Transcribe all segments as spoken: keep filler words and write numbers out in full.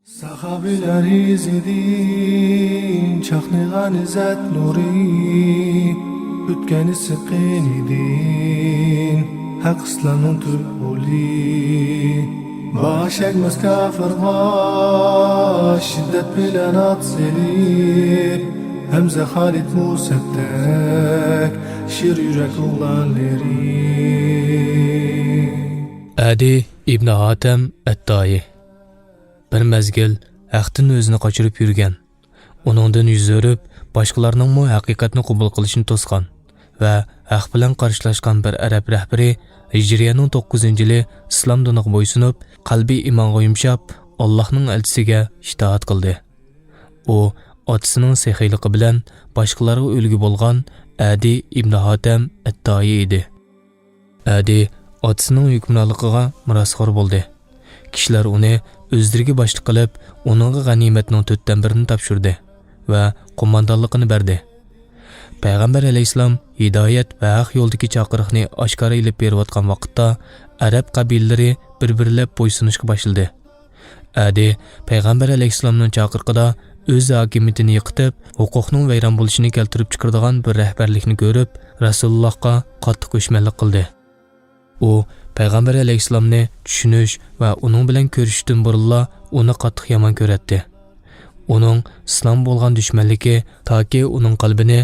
ساخاۋىلەر ئىزىدىن چاقنىغان ئىززەت نۇرى، ئۆتكەن ئىسسىق قېنىدىن ھەق ئىسلامنىڭ تۈپ ئۇلى. باش ئەگمەس كاپىرغا شىددەت بىلەن ئات سېلىپ، ھەمزە خالىد مۇسەپدەك شىر يۈرەك ئوغلانلىرى. ئەدى ئىبنى ھاتەم ئەتتائى. بىر مەزگىل ھەقتىن ئۆزىنى قاچۇرۇپ يۈرگەن، ئۇنىڭدىن يۈز ئۆرۈپ، باشقىلارنىڭمۇ ھەقىقەتنى قوبۇل قىلىشىنى توسقان ۋە ھەق بىلەن قارشىلاشقان بىر ئەرەب رەھبىرى ھىجرىيەنىڭ توققۇزىنچى يىلى ئىسلام دىنىغا بويسۇنۇپ، قەلبى ئىمانغا يۇمشاپ، ئاللاھنىڭ ئەلچىسىگە ئىتائەت قىلدى. ئۇ ئاتىسىنىڭ سېخىيلىقى بىلەن باشقىلارغا ئۈلگە بولغان ئەدى ئىبنى ھاتەم ئەتتائى ئىدى. ئەدى ئاتىسىنىڭ ھۆكۈمرانلىقىغا مىراسخور بولدى. كىشىلەر ئۇنى ئۆزلىرىگە باشلىق قىلىپ، ئۇنىڭغا غەنىيمەتنىڭ تۆتتىن بىرىنى تاپشۇردى ۋە قوماندانلىقىنى بەردى. پەيغەمبەر ئەلەيھىسسالام ھىدايەت ۋە ھەق يولدىكى چاقىرىقنى ئاشكارا ئېلىپ بېرىۋاتقان ۋاقىتتا، ئەرەب قەبىلىلىرى بىر-بىرلەپ بويسۇنۇشقا باشلىدى. ئەدى پەيغەمبەر ئەلەيھىسسالامنىڭ چاقىرىقىدا ئۆز ھاكىمىيىتىنى يىقىتىپ، ھوقۇقنىڭ ۋەيران بولۇشىنى كەلتۈرۈپ چىقىرىدىغان بىر رەھبەرلىكنى كۆرۈپ، رەسۇلۇللاھقا قاتتىق ئۆچمەنلىك قىلدى. ئۇ پەيغەمبەر ئەلەيھىسسالامنى چۈشىنىش ۋە ئۇنىڭ بىلەن كۆرۈشۈشتىن بۇرۇنلا ئۇنى قاتتىق يامان كۆرەتتى. ئۇنىڭ ئىسلامغا بولغان دۈشمەنلىكى تاكى ئۇنىڭ قەلبىنى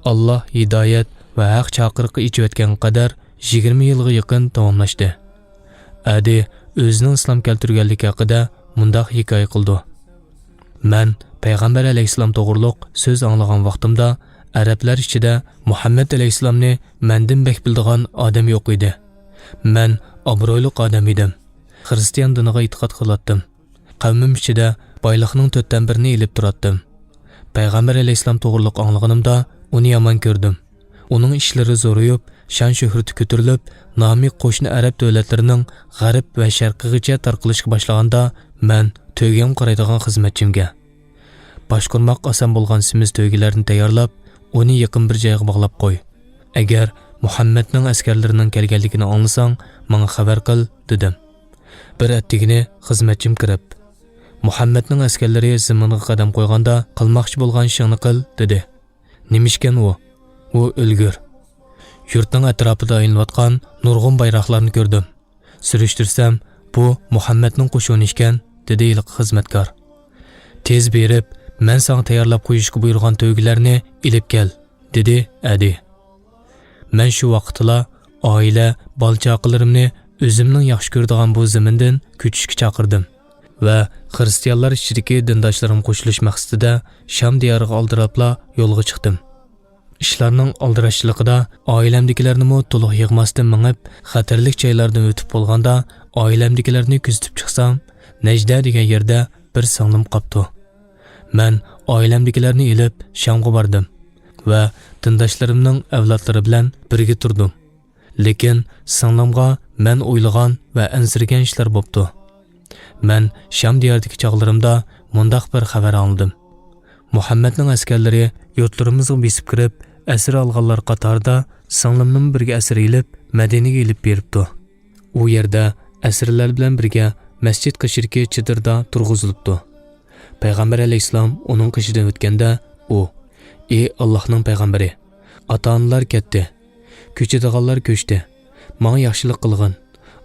ئاللاھ ھىدايەت ۋە ھەق چاقىرىقى ئېچىۋەتكەنگە قەدەر يىگىرمە يىلغا يېقىن داۋاملاشتى. ئەدى ئۆزىنىڭ ئىسلام كەلتۈرگەنلىكى ھەققىدە مۇنداق ھېكايە قىلىدۇ. مەن پەيغەمبەر ئەلەيھىسسالام توغرۇلۇق سۆز ئاڭلىغان ۋاقتىمدا، ئەرەبلەر ئىچىدە مۇھەممەد ئەلەيھىسسالامنى مەندىن بەك بىلىدىغان ئادەم يوق ئىدى. مەن ئابرۇيلۇق ئادەم ئىدىم. خىرىستىيان دىنىغا ئېتىقاد قىلاتتىم. قەۋمىم ئىچىدە بايلىقنىڭ تۆتتىن بىرىنى ئېلىپ تۇراتتىم. پەيغەمبەر ئەلەيھىسسالام توغرۇلۇق ئاڭلىغىنىمدا ئۇنى يامان كۆردۈم. ئۇنىڭ ئىشلىرى زورىيىپ، شان-شۆھرىتى كۆتۈرۈلۈپ، نامى قوشنا ئەرەب دۆلەتلىرىنىڭ غەرب ۋە شەرقىغىچە تارقىلىشقا باشلىغاندا، مەن تۆگەمگە قارايدىغان خىزمەتچىمگە، باشقۇرماق ئاسان بولغان سېمىز تۆگىلەرنى تەييارلاپ، ئۇنى يېقىن بىر جايغا باغلاپ قوي. ئەگەر مۇھەممەدنىڭ ئەسكەرلىرىنىڭ كەلگەنلىكىنى ئاڭلىساڭ، ماڭا خەۋەر قىل، دېدىم. بىر ئەتىگىنى خىزمەتچىم كىرىپ، مۇھەممەدنىڭ ئەسكەرلىرى زېمىنغا قەدەم قويغاندا قىلماقچى بولغان ئىشىڭنى قىل، دېدى. نېمىشكەن ئۇ؟ ئۇ ئۆلگۈر. يۇرتنىڭ ئەتراپىدا ئايلىنىۋاتقان نۇرغۇن بايراقلارنى كۆردۈم. سۈرۈشتۈرسەم، بۇ مۇھەممەدنىڭ قوشۇنى ئىكەن، دېدى ھېلىقى خىزمەتكار. تېز بېرىپ، مەن ساڭا تەييارلاپ قويۇشقا بۇيرۇغان تۆگىلەرنى ئېلىپ كەل، دېدى ئەدى. مەن شۇ ۋاقىتتىلا ئائىلە، بالا-چاقىلىرىمنى ئۆزۈمنىڭ ياخشى كۆرىدىغان بۇ زېمىندىن كۆچۈشكە چاقىردىم ۋە خىرىستىيانلار ئىچىدىكى دىنداشلىرىمغا قوشۇلۇش مەقسىتىدە شام دىيارىغا ئالدىراپلا يولغا چىقتىم. ئىشلارنىڭ ئالدىراشچىلىقىدا ئائىلەمدىكىلەرنىمۇ تولۇق يىغماستىن مېڭىپ، خەتەرلىك جايلاردىن ئۆتۈپ بولغاندا، ئائىلەمدىكىلەرنى كۆزىتىپ چىقسام، نەجدە دېگەن يەردە بىر سىڭلىم قاپتۇ. مەن ئائىلەمدىكىلەرنى ئېلىپ شامغا باردىم ۋە دىنداشلىرىمنىڭ ئەۋلادلىرى بىلەن بىرگە تۇردۇم. لېكىن سىڭلىمغا مەن ئويلىغان ۋە ئەنسىرىگەن ئىشلار بوپتۇ. مەن شام دىيارىدىكى چاغلىرىمدا مۇنداق بىر خەۋەر ئاڭلىدىم. مۇھەممەدنىڭ ئەسكەرلىرى يۇرتلىرىمىزغا بېسىپ كىرىپ، ئەسىر ئالغانلار قاتارىدا سىڭلىمنىمۇ بىرگە ئەسىر ئېلىپ، مەدىنىگە ئېلىپ بېرىپتۇ. ئۇ يەردە ئەسىرلەر بىلەن بىرگە مەسچىت قېشىدىكى چېدىردا تۇرغۇزۇلۇپتۇ. پەيغەمبەر ئەلەيھىسسالام ئۇنىڭ قېشىدىن ئۆتكەندە، ئۇ، ئى ئاللاھنىڭ پەيغەمبىرى، ئاتا-ئانىلار كەتتى، كۆچىدىغانلار كۆچتى، ماڭا ياخشىلىق قىلغىن،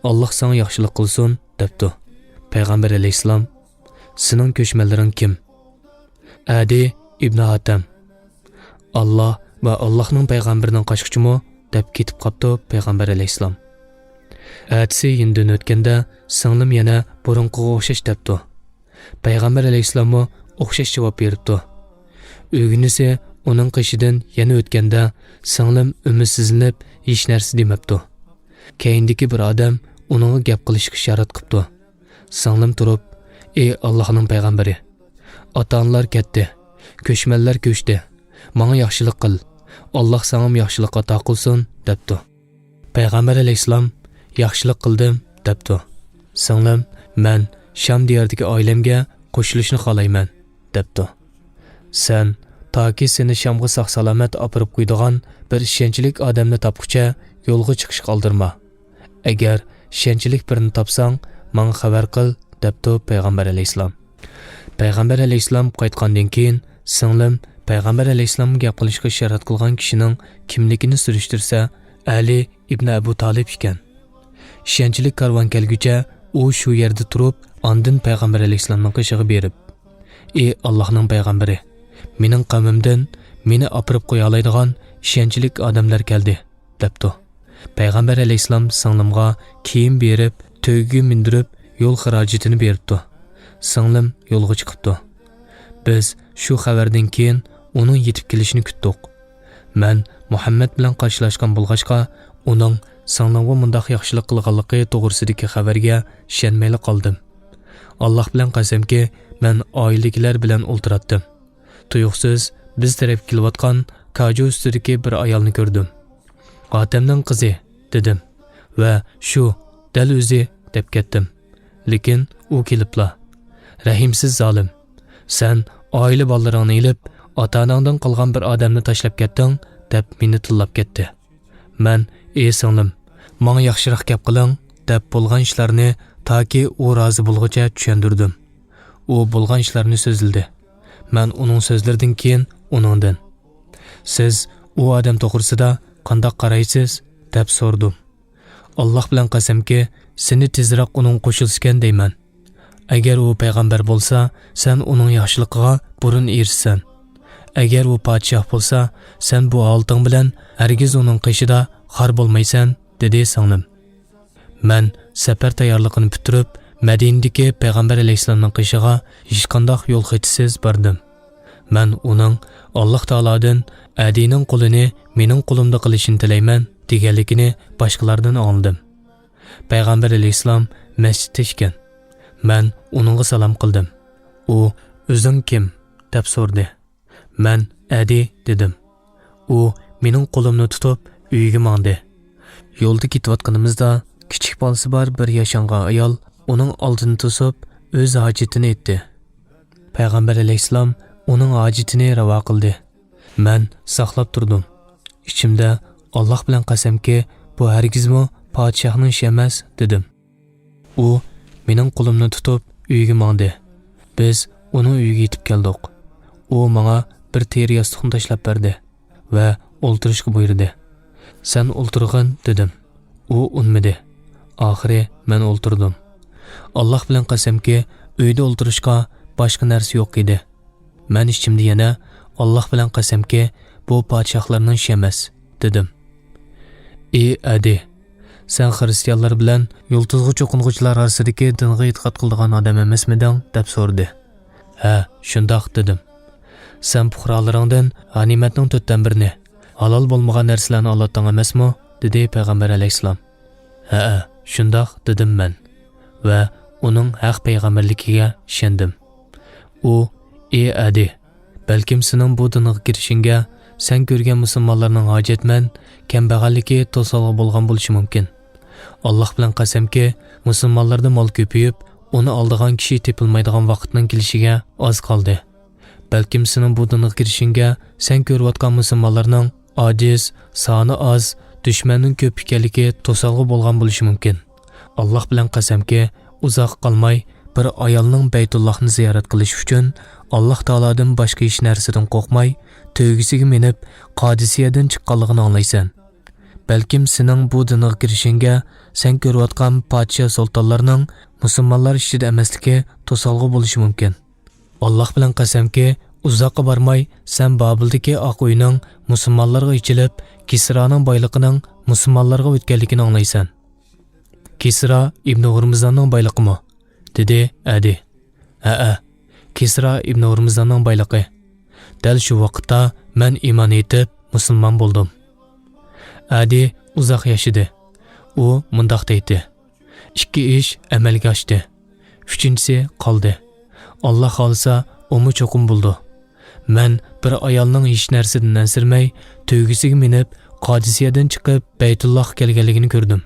ئاللاھ ساڭا ياخشىلىق قىلسۇن، دەپتۇ. پەيغەمبەر ئەلەيھىسسالام، سېنىڭ كۆچمەنلىرىڭ كىم؟ ئەدى ئىبنى ھاتەم. ئاللاھ ۋە ئاللاھنىڭ پەيغەمبىرىنىڭ قاچقۇچىمۇ؟ دەپ كېتىپ قاپتۇ پەيغەمبەر ئەلەيھىسسالام. ئەتىسى يېنىدىن ئۆتكەندە، سىڭلىم يەنە بۇرۇنقىغا ئوخشاش دەپتۇ. پەيغەمبەر ئەلەيھىسسالاممۇ ئوخشاش جاۋاب بېرىپتۇ. ئۆگۈنىسى ئۇنىڭ قېشىدىن يەنە ئۆتكەندە، سىڭلىم ئۈمىدسىزلىنىپ، ھېچ نەرسە دېمەپتۇ. كەينىدىكى بىر ئادەم ئۇنىڭغا گەپ قىلىشقا ئىشارەت قىپتۇ. سىڭلىم تۇرۇپ، ئى ئاللاھنىڭ پەيغەمبىرى، ئاتا-ئانىلار كەتتى، كۆچمەنلەر كۆچتى، ماڭا ياخشىلىق قىل، ئاللاھ ساڭىمۇ ياخشىلىق ئاتا قىلسۇن، دەپتۇ. پەيغەمبەر ئەلەيھىسسالام، ياخشىلىق قىلدىم، دەپتۇ. سىڭلىم، مەن شام دىيارىدىكى ئائىلەمگە قوشۇلۇشنى خالايمەن، دەپتۇ. سەن تاكى سېنى شامغا ساق-سالامەت ئاپىرىپ قويىدىغان بىر ئىشەنچلىك ئادەمنى تاپقۇچە يولغا چىقىشقا ئالدىرىما. ئەگەر ئىشەنچلىك بىرىنى تاپساڭ، ماڭا خەۋەر قىل، دەپتۇ پەيغەمبەر ئەلەيھىسسالام. پەيغەمبەر ئەلەيھىسسالام قايتقاندىن كېيىن، سىڭلىم پەيغەمبەر ئەلەيھىسسالامغا گەپ قىلىشقا ئىشارەت قىلغان كىشىنىڭ كىملىكىنى سۈرۈشتۈرسە، ئەلى ئىبنى ئەبۇ تالىپ ئىكەن. ئىشەنچلىك كارۋان كەلگۈچە ئۇ شۇ يەردە تۇرۇپ، ئاندىن پەيغەمبەر ئەلەيھىسسالامنىڭ قېشىغا بېرىپ، ئى ئاللاھنىڭ پەيغەمبىرى، مېنىڭ قەۋمىمدىن مېنى ئاپىرىپ قويالايدىغان ئىشەنچلىك ئادەملەر كەلدى، دەپتۇ. پەيغەمبەر ئەلەيھىسسالام سىڭلىمغا كىيىم بېرىپ، تۆگىگە مىندۈرۈپ، يول خىراجىتىنى بېرىپتۇ. سىڭلىم يولغا چىقىپتۇ. بىز شۇ خەۋەردىن كېيىن ئۇنىڭ يېتىپ كېلىشىنى كۈتتۇق. مەن مۇھەممەد بىلەن قارشىلاشقان بولغاچقا، ئۇنىڭ سىڭلىمغا مۇنداق ياخشىلىق قىلغانلىقى توغرىسىدىكى خەۋەرگە ئىشەنمەيلا قالدىم. ئاللاھ بىلەن قەسەمكى، مەن ئائىلىدىكىلەر بىلەن ئولتۇراتتىم. تۇيۇقسىز بىز تەرەپكە كېلىۋاتقان كاجۇ ئۈستىدىكى بىر ئايالنى كۆردۈم. «ئادەمنىڭ قىزى» دېدىم ۋە «شۇ، دەل ئۆزى» دەپ كەتتىم. لېكىن ئۇ كېلىپلا، «رەھىمسىز زالىم! سەن ئائىلە بالىلىرىڭنى ئېلىپ، ئاتا-ئاناڭدىن قالغان بىر ئادەمنى تاشلاپ كەتتىڭ» دەپ مېنى تىللاپ كەتتى. مەن، «ئى سىڭلىم، ماڭا ياخشىراق گەپ قىلىڭ» دەپ بولغان ئىشلارنى تاكى ئۇ رازى بولغۇچە چۈشەندۈردۈم. ئۇ بولغان ئىشلارنى سۆزلىدى. مەن ئۇنىڭ سۆزلىرىدىن كېيىن ئۇنىڭدىن، «سىز ئۇ ئادەم توغرىسىدا قانداق قارايسىز؟» دەپ سورىدىم. «ئاللاھ بىلەن قەسەمكى، سېنى تېزرەك ئۇنىڭغا قوشۇلسىكەن دەيمەن. ئەگەر ئۇ پەيغەمبەر بولسا، سەن ئۇنىڭ ياخشىلىقىغا بۇرۇن ئېرىشىسەن. ئەگەر ئۇ پادىشاھ بولسا، سەن بۇ ھالىتىڭ بىلەن ھەرگىز ئۇنىڭ قېشىدا خار بولمايسەن» دېدى سىڭلىم. مەن سەپەر تەييارلىقىنى پۈتتۈرۈپ، مەدىنىدىكى پەيغەمبەر ئەلەيھىسسالامنىڭ قېشىغا ھېچقانداق يول خېتىسىز باردىم. مەن ئۇنىڭ ئاللاھ تائالادىن «ئەدىنىڭ قۇلىنى مېنىڭ قۇلۇمدا قىلىشىنى تىلەيمەن» دېگەنلىكىنى باشقىلاردىن ئاڭلىدىم. پەيغەمبەر ئەلەيھىسسالام مەسچىتتە ئىكەن. مەن ئۇنىڭغا سالام قىلدىم. ئۇ، «ئۆزۈڭ كىم؟» دەپ سورىدى. مەن، «ئەدى» دېدىم. ئۇ مېنىڭ قولۇمنى تۇتۇپ ئۆيىگە ماڭدى. يولدا كېتىۋاتقىنىمىزدا كىچىك بالىسى بار بىر ياشانغان ئايال ئۇنىڭ ئالدىنى توسۇپ ئۆز ھاجىتىنى ئېيتتى. پەيغەمبەر ئەلەيھىسسالام ئۇنىڭ ھاجىتىنى راۋا قىلدى. مەن ساقلاپ تۇردۇم. ئىچىمدە، «ئاللاھ بىلەن قەسەمكى، بۇ ھەرگىزمۇ پادىشاھنىڭ ئىشى ئەمەس» دېدىم. ئۇ مېنىڭ قولۇمنى تۇتۇپ ئۆيىگە ماڭدى. بىز ئۇنىڭ ئۆيىگە يېتىپ كەلدۇق. ئۇ ماڭا بىر تېرە ياستۇقنى تاشلاپ بەردى ۋە ئولتۇرۇشقا بۇيرۇدى. «سەن ئولتۇرغىن» دېدىم. ئۇ ئۇنىمىدى. ئاخىرى مەن ئولتۇردۇم. ئاللاھ بىلەن قەسەمكى، ئۆيدە ئولتۇرۇشقا باشقا نەرسە يوق ئىدى. مەن ئىچىمدە يەنە، «ئاللاھ بىلەن قەسەمكى، بۇ پادىشاھلارنىڭ ئىشى ئەمەس» دېدىم. «ئى ئەدى، سەن خىرىستىيانلار بىلەن يۇلتۇزغا چوقۇنغۇچىلار ئارىسىدىكى دىنغا ئېتىقاد قىلىدىغان ئادەم ئەمەسمىدىڭ؟» دەپ سورىدى. «ھە، شۇنداق» دېدىم. «سەن پۇقرالىرىڭدىن غەنىيمەتنىڭ تۆتتىن بىرىنى، ھالال بولمىغان نەرسىلەرنى ئالاتتىڭ ئەمەسمۇ؟» دېدى پەيغەمبەر ئەلەيھىسسالام. «ھەئە، شۇنداق» دېدىم مەن ۋە ئۇنىڭ ھەق پەيغەمبەرلىكىگە ئىشەندىم. ئۇ، «ئى ئەدى، بەلكىم سېنىڭ بۇ دىنغا كىرىشىڭگە سەن كۆرگەن مۇسۇلمانلارنىڭ ھاجەتمەن، كەمبەغەللىكى توسالغۇ بولغان بولۇشى مۇمكىن. ئاللاھ بىلەن قەسەمكى، مۇسۇلمانلاردا مال كۆپىيىپ، ئۇنى ئالىدىغان كىشى تېپىلمايدىغان ۋاقىتنىڭ كېلىشىگە ئاز قالدى. بەلكىم سېنىڭ بۇ دىنغا كىرىشىڭگە سەن كۆرۈۋاتقان مۇسۇلمانلارنىڭ ئاجىز، سانى ئاز، دۈشمەننىڭ كۆپ ئىكەنلىكى توسالغۇ بولغان بولۇشى مۇمكىن. ئاللاھ بىلەن قەسەمكى، ئۇزاق قالماي بىر ئايالنىڭ بەيتۇللاھنى زىيارەت قىلىش ئۈچۈن ئاللاھ تائالادىن باشقا ھېچ نەرسىدىن قورقماي، تۆگىسىگە مىنىپ، قادىسىيەدىن چىققانلىقىنى ئاڭلايسەن. بەلكىم سېنىڭ بۇ دىنغا كىرىشىڭگە سەن كۆرۈۋاتقان پادىشاھ سۇلتانلارنىڭ مۇسۇلمانلار ئىچىدە ئەمەسلىكى توسالغۇ بولۇشى مۇمكىن. ئاللاھ بىلەن قەسەمكى، ئۇزاققا بارماي سەن بابىلدىكى ئاق ئۆينىڭ مۇسۇلمانلارغا ئېچىلىپ، كىسرانىڭ بايلىقىنىڭ مۇسۇلمانلارغا ئۆتكەنلىكىنى ئاڭلايسەن. كىسرا ئىبنى ھۇرمۇزداننىڭ بايلىقىمۇ؟ دېدى ئەدى. ھەئە، كىسرا ئىبنى ھۇرمۇزداننىڭ بايلىقى. دەل شۇ ۋاقىتتا مەن ئىمان ئېيتىپ، مۇسۇلمان بولدۇم. ئەدى ئۇزاق ياشىدى. ئۇ مۇنداق دەيتتى: ئىككى ئىش ئەمەلگە ئاشتى. ئۈچىنچىسى قالدى. ئاللا خالىسا، ئۇمۇ چوقۇم بولىدۇ. مەن بىر ئايالنىڭ ھېچ نەرسىدىن ئەنسىرىمەي، تۆگىسىگە مىنىپ، قادىسىيەدىن چىقىپ، بەيتۇللاھقا كەلگەنلىكىنى كۆردۈم.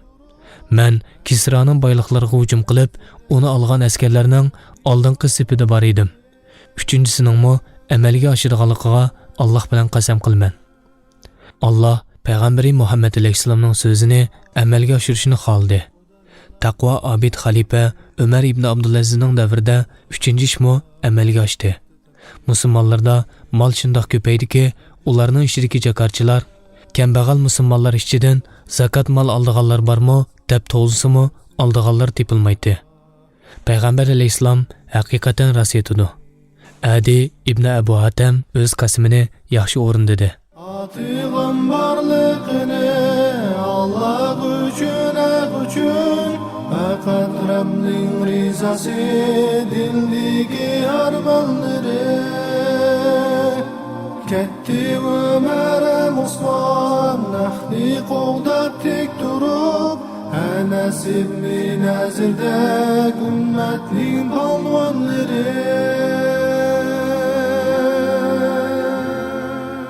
مەن كىسرانىڭ بايلىقلىرىغا ھۇجۇم قىلىپ، ئۇنى ئالغان ئەسكەرلەرنىڭ ئالدىنقى سېپىدە بار ئىدىم. ئۈچىنچىسىنىڭمۇ ئەمەلگە ئاشىدىغانلىقىغا ئاللا بىلەن قەسەم قىلىمەن. ئاللا پەيغەمبىرى مۇھەممەد ئەلەيھىسسالامنىڭ سۆزىنى ئەمەلگە ئاشۇرۇشنى خالىدى. تەقۋا ئابىد خەلىپە ئۆمەر ئىبنى ئابدۇلئەزىزنىڭ دەۋرىدە ئۈچىنچى ئىشمۇ ئەمەلگە ئاشتى. مۇسۇلمانلاردا مال شۇنداق كۆپەيدىكى، ئۇلارنىڭ ئىچىدىكى جاكارچىلار، كەمبەغەل مۇسۇلمانلار ئىچىدىن زاكات مال ئالىدىغانلار بارمۇ دەپ توۋلىسىمۇ، ئالىدىغانلار تېپىلمايتتى. پەيغەمبەر ئەلەيھىسسالام ھەقىقەتەن راست ئېيتىدۇ. ئەدى ئىبنى ئەبۇ ھاتەم ئۆز قەسىمىنى ياخشى ئورۇندىدى. ئاتىغان بارلىقىنى ئاللاھ ئۈچۈن، ھەق ئۈچۈن، پەقەت رەبنىڭ رىزاسى، دىلدىكى ئارمانلىرى. كەتتى ئۆمەر ھەم ئوسمان، ھەقنى قوغداپ تىك تۇرۇپ، ئەنەس ئىبنى نەزىردەك ئۈممەتنىڭ پالۋانلىرى.